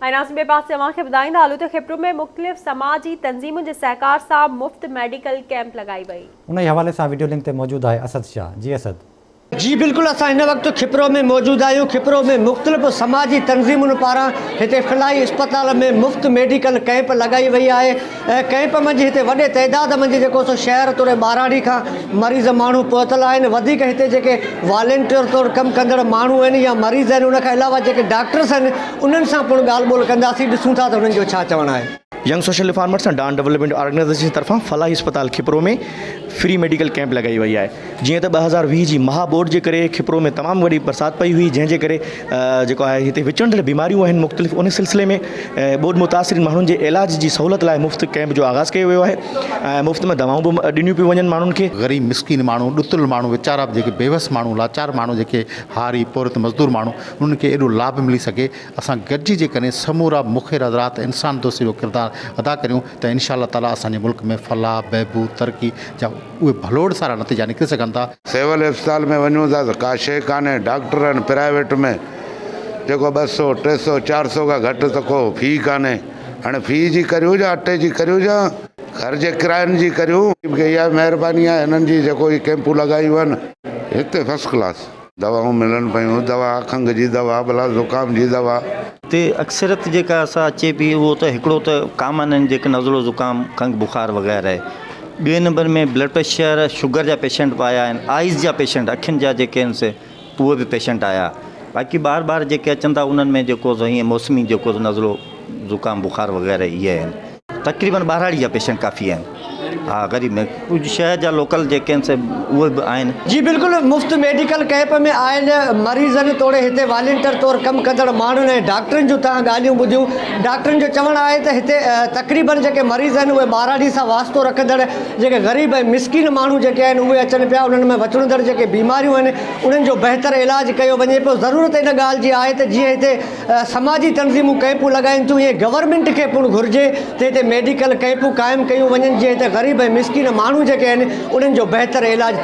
۽ ناظرين ٻئي پاسي اوهان کي ٻڌائيندا هلون ته کپرو ۾ مختلف سماجي تنظيمن جي سهڪار سان مفت ميڊيڪل ڪئمپ لڳائي وئي. انهي حوالي سان وڊيو لنڪ تي موجود آهي اسد شاهه جي اسد. جي بلڪل اسان هن وقت کپرو ۾ موجود آهيون کپرو ۾ مختلف سماجي تنظيمن پاران هتي فلاحي اسپتال ۾ مفت ميڊيڪل ڪئمپ لڳائي وئي آهي ۽ ڪئمپ منجهه هتي وڏي تعداد منجهه جيڪو سو شهر توڙي ٻهراڙي کان مريض ماڻهو پهتل آهن وڌيڪ هتي جيڪي والنٽيئر طور ڪم ڪندڙ ماڻهو آهن يا مريض آهن ان کان علاوه جيڪي ڊاڪٽرس آهن انهن سان پڻ ڳالهه ٻولهه ڪنداسين ڏسون ٿا ته انهن جو ڇا چوڻ آهي. ينگ سوشل ريفارمرس ۽ ڊان ڊولپمينٽ آرگنائيزيشن طرفان فلاحي اسپتال کپرو ۾ فري ميڊيڪل ڪئمپ لڳائي وئي آهي جيئن ته 2020 جي مها ٻوڏ جي ڪري کپرو ۾ تمام وڏي برسات پئي هئي جنهن جي ڪري جيڪو آهي هتي وچڙندڙ بيماريون آهن مختلف ان سلسلي ۾ ٻوڏ متاثرين ماڻهن جي علاج جي سهولت لاء مفت ڪئمپ جو آغاز ڪيو ويو آهي ۽ مفت ۾ دوائون به ڏنيون پيون وڃن ماڻهن کي. غريب مسڪين ماڻهو ڏتل ماڻهو ويچارا به جيڪي بيوس ماڻهو لاچار ماڻهو جيڪي هاري پورهيت مزدور ماڻهو انهن کي ايڏو لاڀ ملي سگهي اسان گڏجي جيڪڏهن سمورا مخير حضرات انسان دوستي جو ڪردار ادا ڪريون ته انشاء الله تعالي اسان جي ملڪ ۾ فلاح بهبود ترقي جا اهي ڀلوڙ سارا نتيجا نڪري سگهن ٿا. سول اسپتال ۾ وڃون ٿا ته ڪا شيء ڪانهي، ڊاڪٽر آهن پرائيويٽ ۾ جيڪو 200، 300، 400 کان گهٽ ته ڪو في ڪانهي، هاڻي في جي ڪريون يا اٽي جي ڪريون يا گهر جي ڪراين جي ڪريون. اها مهرباني آهي هنن جي جيڪو هي ڪئمپون لڳايون آهن. هتي فرسٽ ڪلاس دوائون ملن پيون، دوا کنگهه جي دوا، ڀلا زڪام جي دوا. هتي اڪثريت جيڪا سا اچي پئي اهو ته هڪڙو ته ڪامن آهن جيڪي نزلو زڪام کنگهه بخار وغيره آهي. ٻئي نمبر ۾ بلڊ پريشر شگر جا پيشنٽ به آيا آهن آئيز جا پيشنٽ اکين جا جيڪي آهن سي اهي به پيشنٽ آيا باقي ٻار ٻار جيڪي اچن ٿا انهن ۾ جيڪو سو هيئن موسمي جيڪو سو نزلو زڪام بخار وغيره اهي آهن تقريبن ٻهراڙي جا پيشنٽ ڪافي آهن ها غريب ۾ ڪجهه شهر جا لوڪل جيڪي آهن سي اهي به آهن. جي بلڪل مفت ميڊيڪل ڪئمپ ۾ آيل مريضن توڙي هتي والنٽر طور ڪم ڪندڙ ماڻهن ۽ ڊاڪٽرن جون توهان ڳالهيون ٻڌيون ڊاڪٽرن جو چوڻ آهي ته هتي تقريبن جيڪي مريض آهن اهي ٻهراڙي سان واسطو رکندڙ جيڪي غريب ۽ مسڪين ماڻهو جيڪي آهن اهي اچن پيا انهن ۾ وچڙندڙ جيڪي بيماريون آهن انهن جو بهتر علاج ڪيو وڃي پيو ضرورت ان ڳالهه جي آهي ته جيئن هتي سماجي تنظيمون ڪئمپون لڳائين ٿيون ايئن گورنمينٽ کي پڻ گهرجي ته هتي ميڊيڪل ڪئمپون قائم ڪيون وڃن جيئن هتي غريب ۽ مسڪين ماڻهو جيڪي آهن انهن جو بهتر علاج.